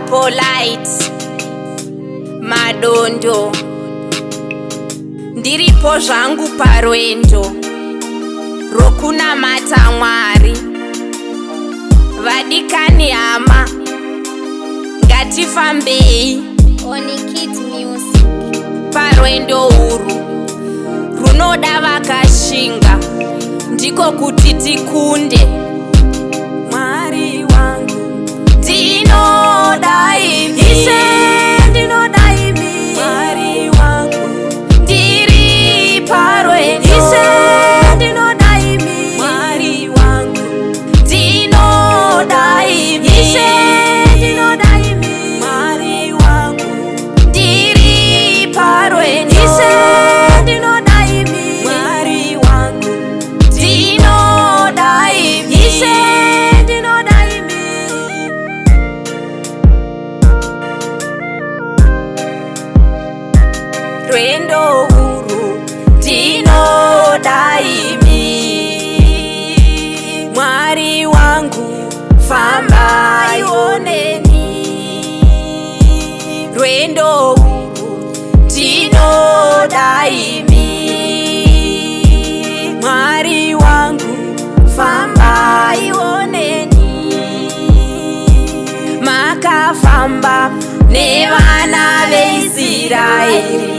Polite Madondo. Ndiripo zvangu parwendo rwokunamata Mwari. Vadikani hama, ngatifambei Onikid Music. Parwendo urwu runoda vakashinga, ndiko kuti tikunde. Mwari wangu, ndinoda imi. Ishe, ndinoda imi. Mwari wangu, ndiri parwendo. Ishe, ndinoda imi. Mwari wangu, ndinoda imi. Ishe, ndinoda imi. Mwari wangu, ndiri parwendo. Ishe, ndinoda imi. Mwari wangu, ndinoda imi. Ishe, ndinoda imi. Rwendo urwu ndinoda imi. Mwari wangu, fambai neni. Rwendo urwu ndinoda imi. Mwari wangu, fambai neni. Makafamba nevana veIsraeri.